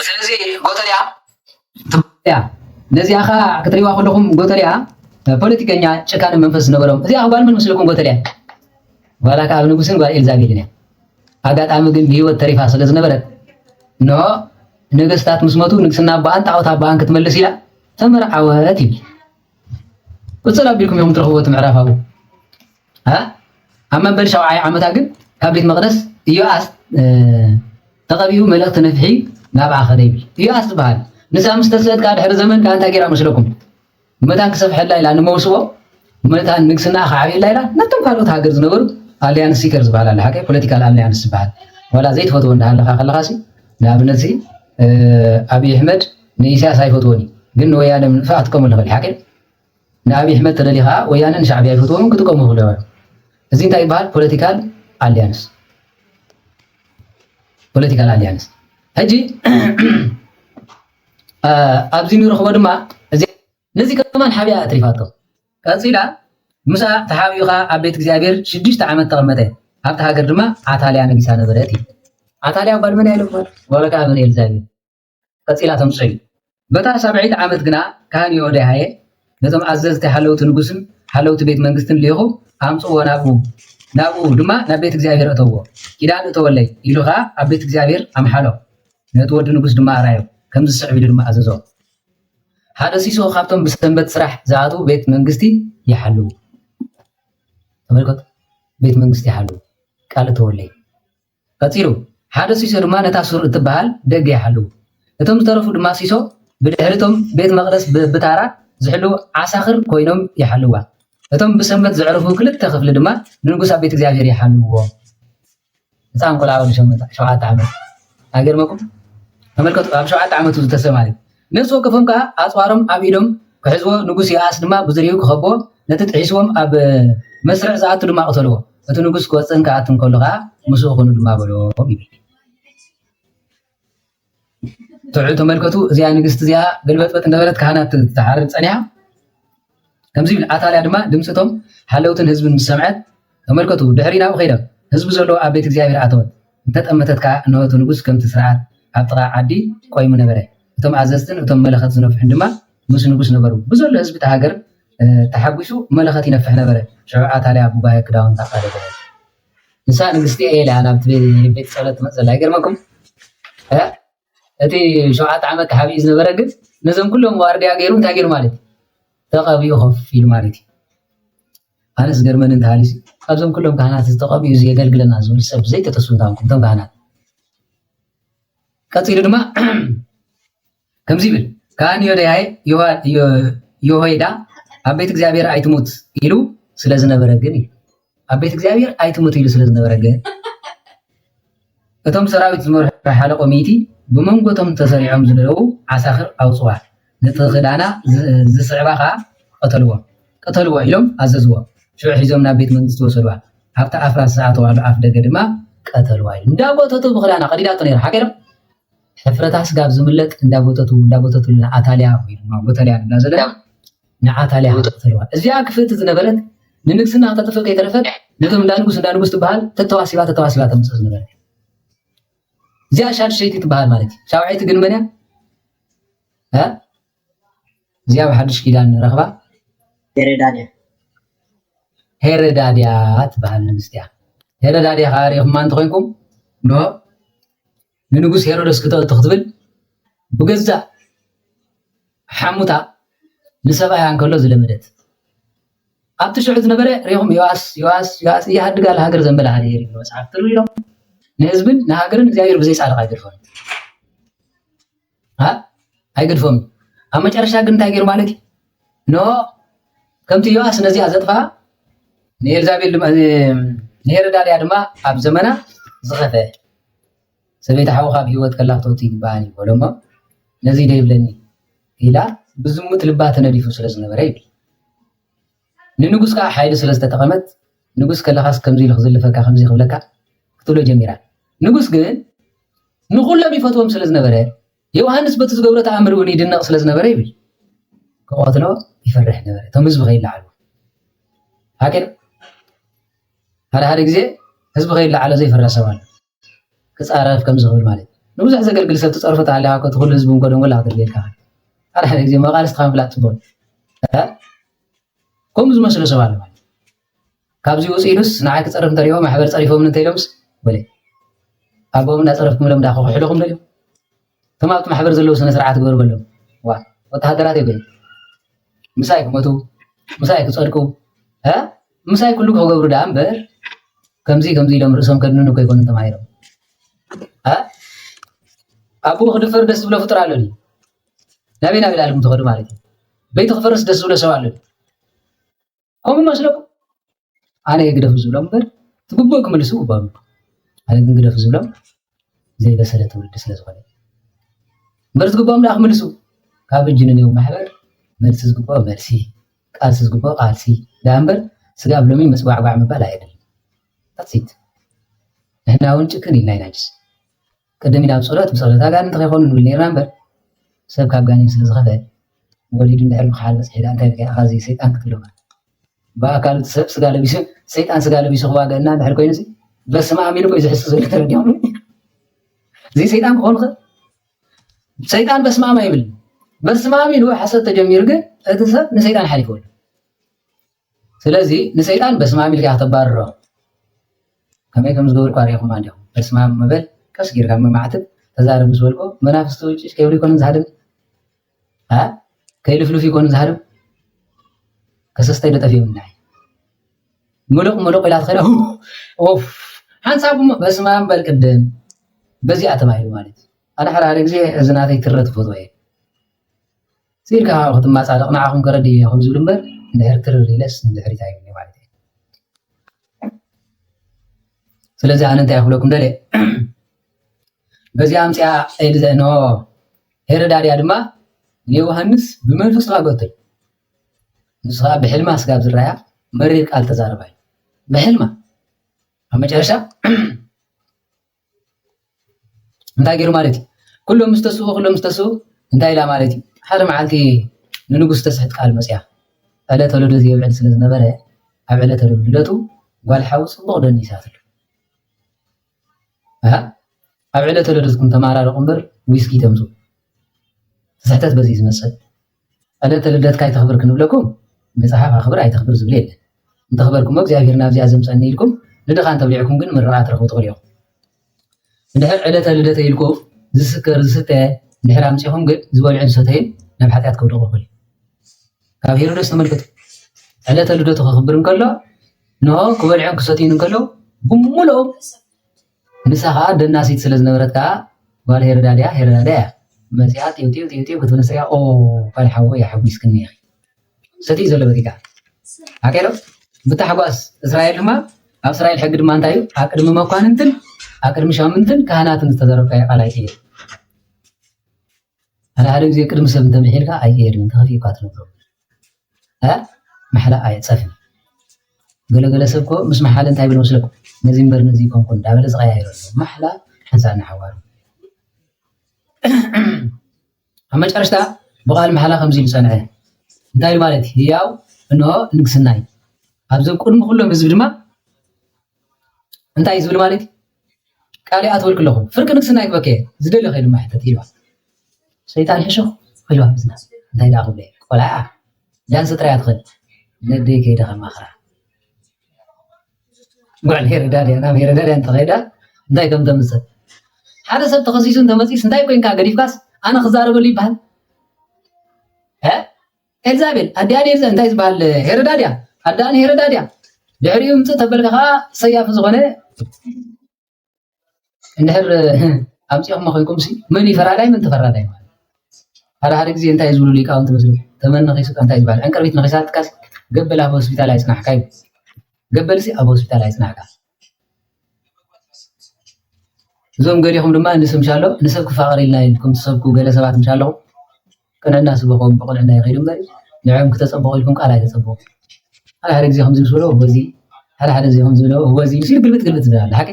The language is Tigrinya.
ስለዚ ጎተልያ ትያ ነዚኣ ኸዓ ክትሪዋ ከለኹም ጎተልያ ፖለቲከኛ ጨካን መንፈስ ዝነበሮም እዚኣ ጓል መን መስለኩም? ጎተልያ ጓላ ከዓ ኣብ ንጉስን ጓል ኤልዛቤልን እያ። ኣጋጣሚ ግን ብህይወት ተሪፋ ስለ ዝነበረት ኖ ነገስታት ምስ መቱ ንግስና ኣቦኣን ጣዖት ኣቦኣን ክትመልስ ኢላ ተመርዓወት ይብል። ቅፅል ኣቢልኩም ኢኹም ትረኽብዎ እቲ ምዕራፍ ኣብኡ። እ? ኣብ መበል ሻውዓይ ዓመታ ግን ካብ ቤት መቕደስ ኢዮኣስ እ፣ ተቐቢኡ መልእኽቲ ነፍሒ ናብኣ ኸደ ይብል። ኢዮኣስ ዝበሃል ንሳ ምስ ተስእት ከዓ ድሕሪ ዘመን ከዓ እንታይ ገይራ መስለኩም? መታን ክሰፍሐላ ኢላ ንመውስቦ መታን ንግስና ከዓብየላ ኢላ ነቶም ካልኦት ሃገር ዝነበሩ ኣሊያንስ ሲከር ዝበሃል ኣሎ ሓቀ ፖለቲካል ኣሊያንስ ዝበሃል ዋላ ዘይትፈትዎ እንዳሃለኻ ከለኻ ሲ ንኣብነት ሲ ኣብይ ኣሕመድ ንኢሳያስ ኣይፈትዎን እዩ ግን ንወያነ ንምጥፋእ ክትቀሙ ንኽእል ሓቀ ንኣብይ ኣሕመድ ተደሊኻ ወያነ ንሻዕብያ ኣይፈትዎም ክጥቀሙ ይኽእሉ እዮም እዚ እንታይ ይበሃል ፖለቲካል ኣሊያንስ ፖለቲካል ኣሊያንስ ሕጂ ኣብዚ ንረኽቦ ድማ እዚ ነዚ ከማን ሓቢኣ ኣትሪፋቶ ቀፂላ ምስኣ ተሓቢኡ ከዓ ኣብ ቤት እግዚኣብሔር ሽዱሽተ ዓመት ተቐመጠ ኣብቲ ሃገር ድማ ኣታልያ ነጊሳ ነበረት እዩ ኣታልያ ጓል መን እያ ኢለ ጓል ወረካ ኣበን ኤልዛቤል ቀፂላ ተምፅኦ እዩ በታ ሳብዐይቲ ዓመት ግና ካህን ዮዳሃየ ነቶም ኣዘዝቲ ሓለውቲ ንጉስን ሓለውቲ ቤት መንግስትን ልኢኹ ኣምፅዎ ናብኡ ናብኡ ድማ ናብ ቤት እግዚኣብሔር እተዎ ኪዳን እተወለይ ኢሉ ከዓ ኣብ ቤት እግዚኣብሔር ኣምሓሎ ነቲ ወዲ ንጉስ ድማ ኣርኣዮ ከምዚ ዝስዕብ ኢሉ ድማ ኣዘዞ ሓደ ሲሶ ካብቶም ብሰንበት ስራሕ ዝኣትዉ ቤት መንግስቲ ይሓልዉ ተመልከቱ ቤት መንግስቲ ይሓልዉ ቃል እተወለይ ቀጺሉ ሓደ ሲሶ ድማ ነታ ሱር እትበሃል ደገ ይሓልዉ። እቶም ዝተረፉ ድማ ሲሶ ብድሕሪቶም ቤት መቕደስ ብታራ ዝሕልዉ ዓሳኽር ኮይኖም ይሓልዋ። እቶም ብሰንበት ዘዕርፉ ክልተ ክፍሊ ድማ ንንጉስ ኣብ ቤት እግዚኣብሔር ይሓልውዎ። ህፃን ቆልዓ ወዲ ሸውዓተ ዓመት ኣይገርመኩም? ተመልከቱ፣ ኣብ ሸውዓተ ዓመቱ ዝተሰማዩ ነፍሲ ወከፎም ከዓ ኣፅዋሮም ኣብ ኢዶም ክሕዝዎ፣ ንጉስ ዮኣስ ድማ ብዙርይኡ ክኸብዎ፣ ነቲ ጥሒስዎም ኣብ መስርዕ ዝኣቱ ድማ ቅተልዎ፣ እቲ ንጉስ ክወፅእን ክኣትን ከሎ ከዓ ምስኡ ኩኑ ድማ በሎም ይብል። ትዑ ተመልከቱ፣ እዚኣ ንግስቲ እዚኣ ገልበጥበጥ እንደበለት ካህናት ትሓርድ ፀኒሓ። ከምዚ ይብል፣ ኣታልያ ድማ ድምፂ እቶም ሓለውትን ህዝብን ምስ ሰምዐት፣ ተመልከቱ፣ ድሕሪ ናብኡ ከይደም፣ ህዝቢ ዘለዎ ኣብ ቤት እግዚኣብሔር ኣተወት። እንተጠመተት ከዓ፣ እንሆ እቲ ንጉስ ከምቲ ስርዓት ኣብ ጥቓ ዓዲ ቆይሙ ነበረ። እቶም ኣዘዝትን እቶም መለኸት ዝነፍሑን ድማ ምስ ንጉስ ነበሩ። ብዘሎ ህዝቢ እቲ ሃገር ተሓጒሱ መለኸት ይነፍሕ ነበረ። ሽዑ ኣታልያ ቡባየ ክዳውንታ ቀደደ። ንሳ ንግስቲ እየ ኢላ ናብቲ ቤት ጸሎት ትመጽእ ዘላ። ይገርመኩም? እ? እቲ ሸውዓተ ዓመት ተሓቢኡ ዝነበረ ግን ነዞም ኩሎም ዋርድያ ገይሩ እንታይ ገይሩ ማለት እዩ? ተቐቢኡ ኮፍ ኢሉ ማለት እዩ። ኣነስ ገርመኒ እንተሃሊሲ ካብዞም ኩሎም ካህናት ዝተቐቢኡ እዚ የገልግለና ዝብል ሰብ ዘይተተስፉ እንታንኩም እቶም ካህናት ቀፂሉ ድማ ከምዚ ይብል ካህን ዮዳያይ ዮሆይዳ ኣብ ቤት እግዚኣብሔር ኣይትሙት ኢሉ ስለ ዝነበረ ግን እዩ ኣብ ቤት እግዚኣብሔር ኣይትሙት ኢሉ ስለ ዝነበረ ግን እቶም ሰራዊት ዝመርሑ ሓለቆ ሚእቲ ብመንጎቶም ተሰሪዖም ዝደለዉ ዓሳኽር ኣውፅዋ ነቲ ክዳና ዝስዕባ ከዓ ቀተልዎ ቀተልዎ ኢሎም ኣዘዝዎ ሽዑ ሒዞም ናብ ቤት መንግስቲ ወሰድዋ ኣብቲ ኣፍራስ ዝኣተዋሉ ኣፍ ደገ ድማ ቀተልዋ ኢሉ እንዳጎተቱ ብክዳና ቀዲዳቶ ነይራ ሓቂሮም ሕፍረታ ስጋብ ዝምለጥ እንዳጎተቱ እንዳጎተቱ ንኣታልያ ወይ ድማ ጎተልያ ንብላ ዘለና ንኣታልያ ከተልዋ እዚኣ ክፍእቲ ዝነበረት ንንግስና ክተጥፍእ ከይተረፈት ነቶም እንዳ ንጉስ እንዳ ንጉስ ትበሃል ተተዋሲባ ተተዋሲባ ተምፅእ ዝነበረት እዚኣ ሻድሸይቲ ትበሃል ማለት እዩ ሻውዐይቲ ግን መን እያ እዚኣ ብሓድሽ ኪዳን ንረኽባ ሄረዳድያ ሄረዳድያ ትበሃል ንግስቲ እያ ሄረዳድያ ከዓ ሪኢኹማ እንተኮይንኩም ንሆ ንንጉስ ሄሮደስ ክተእቱ ክትብል ብገዛእ ሓሙታ ንሰብኣያ እንከሎ ዝለመደት ኣብቲ ሽዑ ዝነበረ ሪኹም ዮኣስ ዮኣስ ዮኣስ እያሃድግ ኣለ ሃገር ዘንበለ ሃደ ይብል መፅሓፍ ትርኢሎም ንህዝብን ንሃገርን እግዚኣብሔር ብዘይ ፃድቕ ኣይገድፎን ኣይገድፎም ኣብ መጨረሻ ግን እንታይ ገይሩ ማለት እዩ ኖ ከምቲ ዮኣስ ነዚኣ ዘጥፋ ንኤልዛቤል ንሄሮዳድያ ድማ ኣብ ዘመና ዝኸፈ ሰበይቲ ሓውኻ ኣብ ህይወት ከላ ክትወቱ ይግባኣን እዩ በሎ እሞ ነዚ ዶ ይብለኒ ኢላ ብዝሙት ልባ ተነዲፉ ስለ ዝነበረ ይብል ንንጉስ ከዓ ሓይሊ ስለ ዝተጠቐመት ንጉስ ከለኻስ ከምዚ ኢሉ ክዝልፈካ ከምዚ ክብለካ ክትብሎ ጀሚራ ንጉስ ግን ንኩሎም ይፈትዎም ስለ ዝነበረ ዮሃንስ በቲ ዝገብሮ ተኣምር እውን ይድነቕ ስለ ዝነበረ ይብል ክቐትሎ ይፈርሕ ነበረ እቶም ህዝቢ ከይለዓሉ ሓቂር ሓደ ሓደ ግዜ ህዝቢ ከይለዓሎ ዘይፈርሕ ሰብ ኣሎ ክፃረፍ ከም ዝኽብል ማለት እዩ ንብዙሕ ዘገልግል ሰብ ትፀርፎ ተሃሊኻ እኮ እቲ ኩሉ ህዝቢ እንኮ ደንጎላ ክትብል ኢልካ። ሓደ ሓደ ግዜ መቓልስትኻ ምፍላጥ ፅቡቕ። እ? ከምኡ ዝመስሎ ሰብ ኣሎ ማለት እዩ። ካብዚ ውፅእ ኢሉስ ንዓይ ክፀርፍ እንተሪኦ ማሕበር ፀሪፎም እንተ ኢሎምስ በለ ኣቦም እንዳፀረፍኩም ኢሎም ዳ ክሕልኹም ደልዮም። እቶም ኣብቲ ማሕበር ዘለዉ ስነ ስርዓት ግበሩ በሎም። ዋ ወተሃደራት እዮም። ምሳይ ክመቱ ምሳይ ክፀድቁ እ? ምሳይ ኩሉ ክገብሩ ደኣ እምበር ከምዚ ከምዚ ኢሎም ርእሶም ከድንኑ እኮ ይኮኑ ተማሂሮም። እ? ኣብኡ ክድፈር ደስ ዝብሎ ፍጡር ኣሎ ድዩ? ናበይ ናበይ ዳልኩም ትኸዱ ማለት እዩ። በይቲ ክፈርስ ደስ ዝብሎ ሰብ ኣሎ ድዩ? ከምኡ መስለኩም? ኣነ ግደፉ ዝብሎም እምበር ትግብኡ ክምልሱ ግባም። ኣነ ግን ግደፉ ዝብሎም ዘይበሰለ ትውልዲ ስለ ዝኾነ እምበር ዝግባኦም ደኣ ክምልሱ። ካብ እጅ ንኔው ማሕበር መልሲ ዝግባኦ መልሲ፣ ቃልሲ ዝግባኦ ቃልሲ ደኣ እምበር ስጋብ ሎሚ ምፅዋዕጓዕ ምባል ኣየድልን። ታትሲት ንሕና እውን ጭክን ኢልና ኢና ጅስ ቅድም ኢና ብፀሎት ብፀሎት ኣጋንንቲ ከይኮኑ ንብል ነርና እምበር ሰብ ካብ ጋኔን ስለ ዝኸፈ ወሊዱ እንድሕር ምክሓል በፅሒ ደኣ እንታይ ኢልካ ኢኻ እዚ ሰይጣን ክትብሎ ማለት ብኣካል እቲ ሰብ ስጋ ለቢሱ ሰይጣን ስጋ ለቢሱ ክዋገእና እንድሕር ኮይኑ በስመ ኣብ ኢሉ እዩ ዝሕስ ዘሎ ተረዲኦም እዚ ሰይጣን ክኾን ይኽእል ሰይጣን በስመ ኣብ ኣይብል በስመ ኣብ ኢሉ ሓሰት ተጀሚሩ ግን እቲ ሰብ ንሰይጣን ሓሊፍዎ ኣሎ ስለዚ ንሰይጣን በስመ ኣብ ኢልካ ከተባርሮ ከመይ ከም ዝገበርኩ ኣርእኹም ኣንዲኹም በስመ ኣብ ምበል ቀስ ጌርካ መማዕትብ ተዛረብ ምስ በልኩ መናፍስቲ ውጭ ከይብሉ ይኮኑን ዝሃድም ከይልፍልፍ ይኮኑ ዝሃርም ከሰስተይ ዶ ጠፊኦም ናይ ምሉቕ ምሉቕ ኢላ ትኸዳ ኦፍ ሓንሳብ እሞ በስመ ኣብ በል ቅድም በዚኣ ተባሂሉ ማለት እዩ ኣነ ሓደ ሓደ ግዜ እዚ ናተይ ትረ ትፈትዎ እየ ሲልካ ክትማፃደቕ ንዓኹም ከረድእ እየ ከም ዝብል እምበር እንድሕር ትርር ኢለስ ንድሕሪት ኣይብልኒ ማለት እዩ ስለዚ ኣነ እንታይ ክብለኩም ደልየ በዚኣ ኣምፅኣ ኤልዘ እንሆ ሄረዳድያ ድማ ንዮሃንስ ብመንፈስ ተዋገተሉ ንሱ ከዓ ብሕልማ ስጋብ ዝረኣያ መሪር ቃል ተዛረባዩ ብሕልማ ኣብ መጨረሻ እንታይ ገይሩ ማለት እዩ ኩሎም ምስ ተስኡ ኩሎም ምስ ተስኡ እንታይ ኢላ ማለት እዩ ሓደ መዓልቲ ንንጉስ ተስሕት ቃል መፅያ ዕለተ ልደት የብዕል ስለ ዝነበረ ኣብ ዕለተ ልደቱ ጓል ሓው ፅቡቕ ደኒሳትሉ ኣብ ዕለተ ልደትኩም ተማራረቑ እምበር ዊስኪ ተምፁ ስሕተት በዚ ዝመፅእ ዕለተ ልደትካ ኣይተኽብር ክንብለኩም መፅሓፍ ኣኽብር ኣይተኽብር ዝብል የለን እንተኽበርኩሞ እግዚኣብሔር ናብዚኣ ዘምፀኒ ኢልኩም ንድኻን ተብሊዕኩም ግን ምርቓ ትረኽቡ ትኽእሉ ኢኹም እንድሕር ዕለተ ልደተ ኢልኩም ዝስከር ዝስተ እንድሕር ኣምፂኹም ግን ዝበልዑ ዝሰተዩ ናብ ሓጢኣት ከውድቑ ይኽእል ካብ ሄሮደስ ተመልከቱ ዕለተ ልደቱ ከኽብር እንከሎ ንሆ ክበልዑን ክሰትዩን እንከለዉ ብምሉኦም ንሳ ከዓ ደናሲት ስለ ዝነበረት ከዓ ጓል ሄረዳድያ ሄረዳድያ እያ መፅያ ጢው ጢው ጢው ጢው ክትብል ንስሪያ ኦ ጓል ሓወይ ሓጒስክኒ ኢኺ ሰትዩ ዘሎ በቲካ ሓቀ ዶ ብታሕጓስ እስራኤል ድማ ኣብ እስራኤል ሕጊ ድማ እንታይ እዩ ኣቅድሚ መኳንንትን ኣቅድሚ ሻምንትን ካህናትን ዝተዘረብካዮ ቃል ኣይቅየር ሓደ ሓደ ግዜ ቅድሚ ሰብ እንተምሒልካ ኣይቅየርን ተኸፊእኳ ትነብሮ ማሕላ ኣየፀፍን ገለገለ ሰብ ኮ ምስ መሓለ እንታይ ብል መስለኩም ነዚ እምበር ነዚ ይኮንኩን እንዳበለ ዝቀያየረ ኣሎ ማሕላ ሓንሳእ እናሓዋሩ ኣብ መጨረሽታ ብቃል መሓላ ከምዚ ኢሉ ጸንዐ እንታይ ኢሉ ማለት ህያው እንሆ ንግስናይ ኣብዞም ቅድሚ ኩሎም ህዝቢ ድማ እንታይ እዩ ዝብል ማለት እዩ ቃል ይኣትወልክ ኣለኹ ፍርቂ ንግስናይ ክበከ ዝደለኸ ድማ ሕተት ኢልዋ ሰይጣን ሕሹኽ ኢልዋ ብዝና እንታይ ደኣ ክብለ ቆልዓ ዳንስ ጥራይ ትኽእል ነደይ ከይደ ከማኽራ ጓል ሄረዳድያ ናብ ሄረዳድያ እንተኸይዳ እንታይ ከም ተምፅእ ሓደ ሰብ ተኸሲሱ እንተመፂስ እንታይ ኮይንካ ገዲፍካስ ኣነ ክዛረበሉ ይበሃል ኤልዛቤል ኣዲኣ እንታይ ዝበሃል ሄረዳድያ ኣዳኣን ሄረዳድያ ድሕሪኡ ምፅእ ተበልካ ከዓ ሰያፊ ዝኾነ እንድሕር ኣምፂኦምማ ኮይንኩም ሲ መን እዩ ፈራዳይ መን ተፈራዳይ ማለት ሓደ ሓደ ግዜ እንታይ ዝብሉ ሊቃውንቲ መስሉ ተመን ነኺሱ እንታይ ዝበሃል ዕንቅርቢት ነኺሳትካስ ገበል ኣብ ሆስፒታል ኣይፅናሕካ እዩ ገበል ሲ ኣብ ሆስፒታል ኣይፅናሕካ እዞም ገዲኹም ድማ ንስብ ምሻሎ ንሰብ ክፋቐር ኢልና ኢልኩም ትሰብኩ ገለ ሰባት ምሻለኹም ቅንዕና ስበኾም ብቕንዕና ይኸይዱ እምበር ንዕኦም ክተፀብቑ ኢልኩም ቃል ኣይተፀብቑ ሓደ ሓደ ግዜ ከምዚ ምስ በሎ ወዚ ሓደ ሓደ ግዜ ከምዚ በሎ ወዚ ምስ ኢሉ ግልብጥ ግልብጥ ዝብል ኣሎ ሓቂ